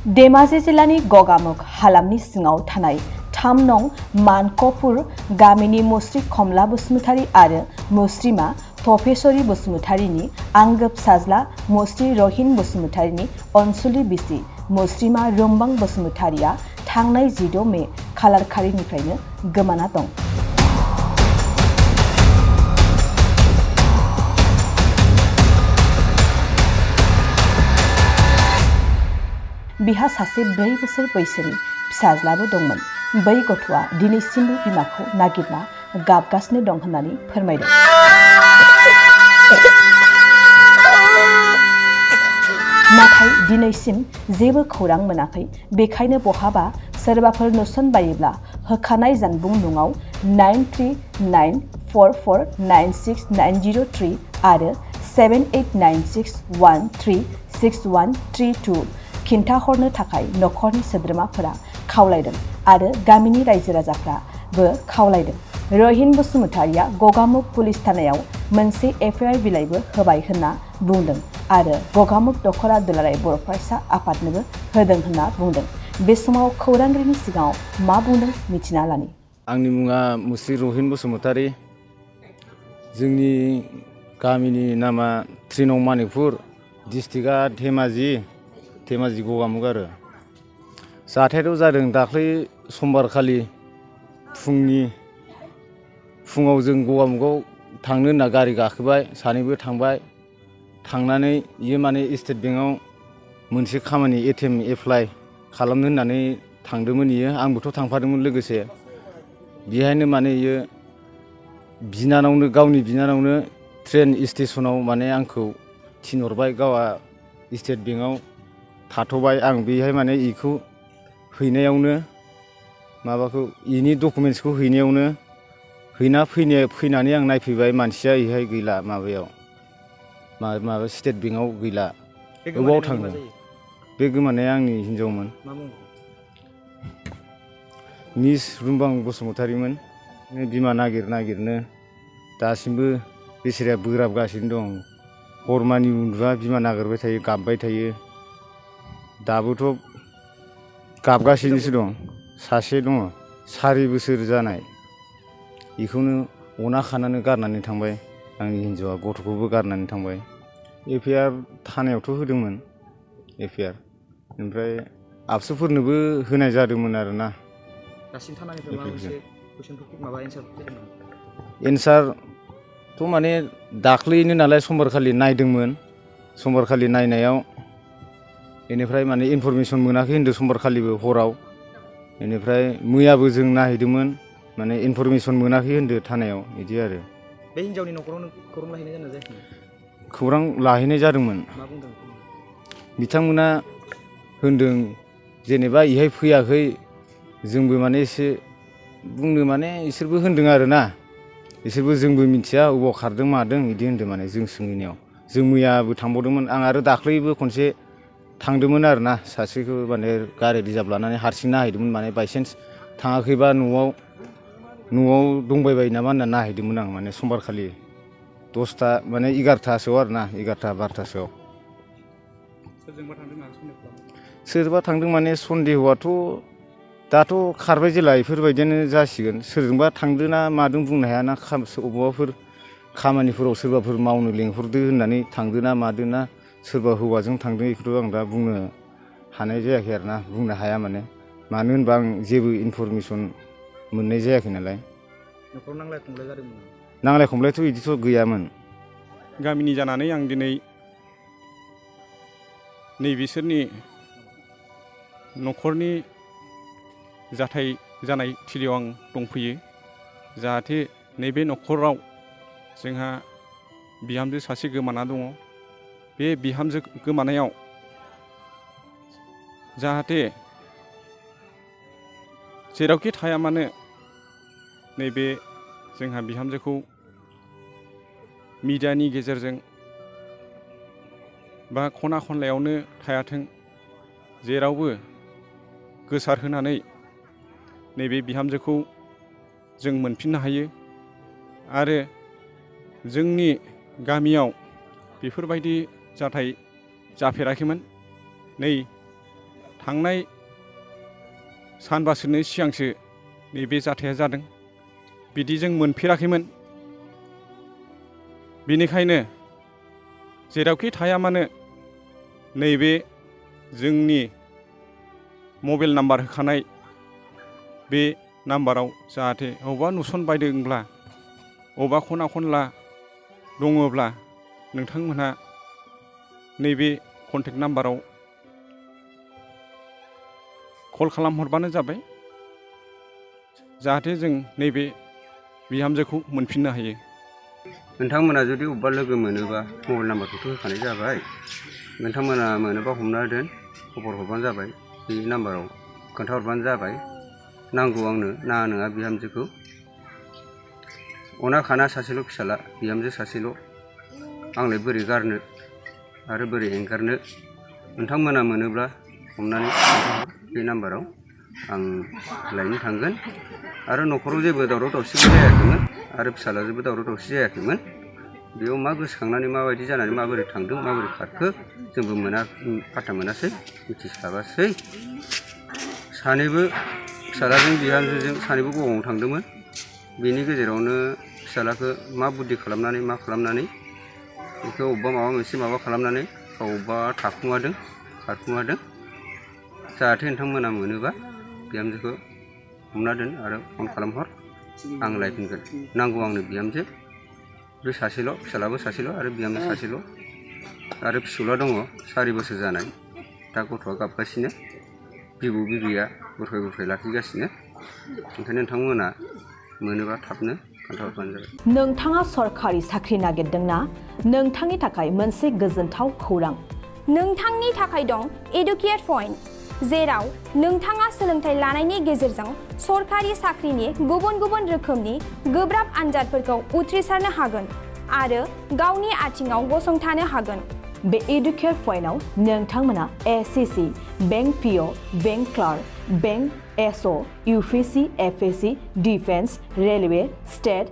धेमाजि जिल्लानि गगामुख हालामनि सिङाव थानाय 3 नं मानकपुर गामिनि मुस्रि कमला बसुमतारी आरो मुस्रिमा तपेश्वरी बसुमतारीनि आंगो फिसाज्ला मुस्रि रहिन बसुमतारीनि अनसुलि बिसि मुस्रिमा रुमबां बसुमतारीया थांनाय 16 मे खालारखालिनिफ्रायनो गोमाना दं। बिहा सासे 4 बोसोर बैसोनि फिसाज्लाबो दंमोन। बै गथ'आ दिनैसिमबो बिमाखौ नागिरना गाबगासिनो दं होननानै फोरमायदों। नाथाय दिनैसिम जेबो खौरां मोनाखै। बेखायनो बहाबा सोरबाफोर नुसनबायोब्ला होखानाय जानबुं नङाव 9394496903 आरो 7896136132 खिन्थाहरनो थाखाय नखरनि सोद्रोमाफोरा खावलायदों आरो गामिनि रायजो राजाफ्राबो खावलायदों। रहिन बसुमतारीया गगामुख पुलिस थानायाव मोनसे एफआइआर बिलाइबो होबाय होनना बुंदों आरो गगामुख दखरा दुलाराय बर' फरायसा आफादनोबो होदों होनना बुंदों। बे समाव खौरांगिरिनि सिगाङाव मा बुंदों मिथिना लानि। आंनि मुङा मुस्रि रहिन बसुमतारी। जोंनि गामिनि नामा 3 नं मानिकपुर, डिस्ट्रिक्टआ धेमाजि गगामुख आरो। जाथायाथ' जादों दाख्लै समबारखालि फुङाव जों गगामुखआव थांनो होनना गारि गाखोबाय, सानैबो थांबाय। थांनानै इयो माने स्टेट बेंकआव मोनसे खामानि एटिएम एप्लाइ खालामनो होननानै थांदोंमोन इयो। आंबोथ' थांफादोंमोन लोगोसे। बेहायनो माने इयो गावनि बिनानावनो ट्रेन स्टेसनाव माने आंखौ थिनहरबाय। गावहा स्टेट बेंकआव थाथ'बाय। आं बेहाय माने इखौ हैनायावनो इनि डकुमेन्टसखौ हैनायावनो फैनानै आं नायफैबाय, मानसिया इहाय गैला, माबा स्टेट बेंकआव गैला। बबाव थांदों? बे गोमानाया आंनि हिनजावमोन। मिस रुमबां बसुमतारीमोन। बिमा नागिरनो दासिमबो बेसेराया बोराबगासिनो दं। हरमानि उन्दुआ बिमा नागिरबाय थायो, गाबबाय थायो। दाबोथ' गाबगासिनोसो दं। सासे दङ 4 बोसोर जानाय। बेखौनो अना खानानै गारनानै थांबाय। आंनि हिनजावा गथ'खौबो गारनानै थांबाय। एफआइआर थानायावथ' होदोंमोन एफआइआर। ओमफ्राय आबसुफोरनोबो होनाय जादोंमोन आरोना। दासिम थानानिफ्राय माबा मोनसे कुइसनफोर माबा एन्सार फैदोंमोन? एन्सारथ' माने दाख्लैनो नालाय समबारखालि नायदोंमोन। समबारखालि नायनायाव बेनिफ्राय माने इनफरमेसन मोनाखै होनदों समबारखालिबो हराव। बेनिफ्राय मैयाबो जों नायहैदोंमोन, माने इनफरमेसन मोनाखै होनदों थानायाव, बिदि आरो। बे हिनजावनि न'खरावनो खौरां लाहैनाय जादों जायाखै? खौरां लाहैनाय जादोंमोन। मा बुंदों? बिथांमोना होनदों जेनेबा इहाय फैयाखै, जोंबो माने एसे बुंनो माने इसोरबो होनदों आरोना। इसोरबो जोंबो मिथिया अबाव खारदों मादों बिदि होनदों माने जों सोंहैनायाव। जों मैयाबो थांबावदोंमोन। आं आरो दाख्लैबो खनसे थांदोंमोन आरोना। सासेखौ माने गारि रिजार्भ लानानै हारसिं नायहैदोंमोन, माने बायसान्स थाङाखैबा न'आव दंबायबायो नामा होनना नायहैदोंमोन आं, माने समबारखालि 10था माने 11थासोआव आरोना, 11था 12थासोआव। सोरजोंबा थांदों नामा सन्देह खालामो? सोरबा थांदों माने सन्देहआथ' दाथ' खारबाय जेला बेफोरबायदियानो जासिगोन। सोरजोंबा थांदों ना मादों बुंनो हायाना। अबावबाफोर खामानिफोराव सोरबाफोर मावनो लेंहरदो होननानै थांदों ना मादों ना सोरबा हौवाजों थांदों, बेखौथ' आं दा बुंनो हानाय जायाखै आरोना, बुंनो हाया माने। मानो होनबा आं जेबो इनफरमेसन मोननाय जायाखै नालाय। न'खराव नांलाय खमलाय जादोंमोन? नांलाय खमलायथ' बिदिथ' गैयामोन। गामिनि जानानै आं दिनै नैबिसोरनि न'खरनि जाथाय जानाय थिलियाव आं दंफैयो। जाहाथे नैबे न'खराव जोंहा बिहामजो सासे गोमाना दङ। बे बिहामजो गोमानायाव जाहाथे जेरावखि थाया मानो नैबे जोंहा बिहामजोखौ मिडियानि गेजेरजों बा खना खनलायावनो थायाथों, जेरावबो गोसारहोनानै नैबे बिहामजोखौ जों मोनफिननो हायो। आरो जोंनि गामियाव बेफोरबायदि जाथाय जाफेराखैमोन। नै थांनाय सानबासोनि सिगांसो नैबे जाथाया जादों। बिदि जों मोनफेराखैमोन। बेनिखायनो जेरावखि थाया मानो नैबे जोंनि मबाइल नाम्बार होखानाय बे नाम्बाराव जाहाथे अबावबा नुसनबायदोंब्ला अबावबा खना खनला दङब्ला नोंथांमोनहा नैबे कन्टेक्ट नाम्बाराव कल खालामहरबानो जाबाय, जाहाथे जों नैबे बिहामजोखौ मोनफिननो हायो। नोंथांमोना जुदि अबेबा लोगो मोनोबा मबाइल नाम्बारखौथ' होखानाय जाबाय, नोंथांमोना मोनोबा हमना दोन, खबर हरबानो जाबाय, बे नाम्बाराव खोन्थाहरबानो जाबाय। नांगौ आंनो नाङा नङा बिहामजोखौ। अना खाना सासेल' फिसाला, बिहामजो सासेल', आंलाय बोरै गारनो आरो बोरै एंगारनो। नोंथांमोना मोनोब्ला हमनानै खोन्थाहर बे नाम्बाराव, आं लायनो थांगोन। आरो न'खराव जेबो दावराव दावसिबो जायाखैमोन आरो फिसालाजोंबो दावराव दावसि जायाखैमोन। बेयाव मा गोसोखांनानै माबायदि जानानै माबोरै थांदों माबोरै खारखो जोंबो फात्ता मोनासै, मिथिस्लाबासै। सानैबो फिसालाजों बिहामजोजों सानैबो गगाव थांदोंमोन। बेनि गेजेरावनो फिसालाखौ मा बुद्धि खालामनानै मा खालामनानै बेखौ अबेबा माबा मोनसे माबा खालामनानै अबेबा थाखुमादों खारखुमादों। जाहाथे नोंथांमोना मोनोबा बिहामजोखौ हमना दोन आरो फन खालामहर, आं लायफिनगोन। नांगौ आंनो बिहामजो, बे सासेल', फिसालाबो सासेल' आरो बिहामजो सासेल'। आरो फिसौला दङ 4 बोसोर जानाय, दा गथ'आ गाबगासिनो, बिबौ बिबैया गुरखाय गुरखाय लाखिगासिनो। ओंखायनो नोंथांमोना मोनोबा थाबनो खोन्थाहरबानो जाबाय। नोंथाङा सरखारि साख्रि नागिरदोंना? नोंथांनि थाखाय मोनसे गोजोनथाव खौरां। नोंथांनि थाखाय दं एडुकेट पइन्ट, जेराव नोंथाङा सोलोंथाइ लानायनि गेजेरजों सरखारि साख्रिनि गुबुन गुबुन रोखोमनि गोब्राब आनजादफोरखौ उथ्रिसारनो हागोन आरो गावनि आथिङाव गसंथानो हागोन। बे एडुकेट पइन्टआव नोंथांमोना SSC, bank PO, bank clerk, bank SO, UPSC, FSC, defence, railway, state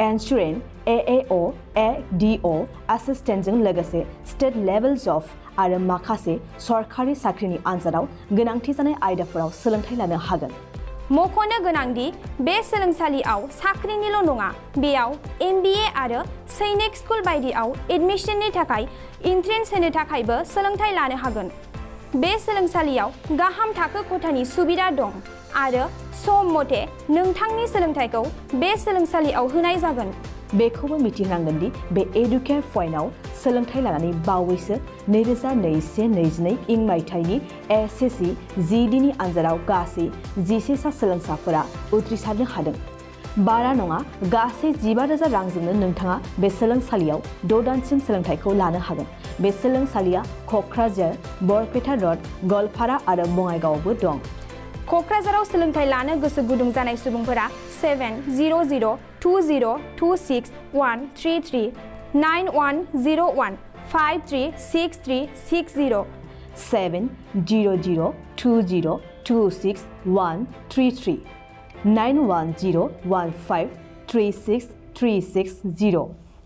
insurance, AAO, ADO एसिस्टेन्टजों लोगोसे स्टेट लेभेल जब आरो माखासे सरखारि साख्रिनि आनजादाव गोनांथि जानाय आयदाफोराव सोलोंथाइ लानो हागोन। मख'नो गोनांदि बे सोलोंसालियाव साख्रिनिल' नङा, बेयाव MBA आरो सैनिक स्कुल बायदियाव एडमिशननि थाखाय एन्ट्रेन्स होनो थाखायबो सोलोंथाइ लानो हागोन। बे सोलोंसालियाव गाहाम थाखो खथानि सुबिदा दं आरो सम मथे नोंथांनि सोलोंथाइखौ बे सोलोंसालियाव होनाय जागोन। बेखौबो मिथिनांगोन दि बे एडुकेट पइन्टआव सोलोंथाइ लानानै बावैसो 2021-22 इं मायथाइनि एसएससि GDनि आनजादाव गासै 11 सा सोलोंसाफोरा उथ्रिसारनो हादों। बारा नङा, गासै 15,000 रांजोंनो नोंथाङा बे सोलोंसालियाव 6 दानसिम सोलोंथाइखौ लानो हागोन। बे सोलोंसालिया क'क्राझार, बरपेटा र'ड, गवालपारा आरो बङाइगावआवबो दं। क'क्राझाराव सोलोंथाइ लानो गोसो गुदुं जानाय सुबुंफोरा 700-226-133 9101-536360 700-226-133 9101536360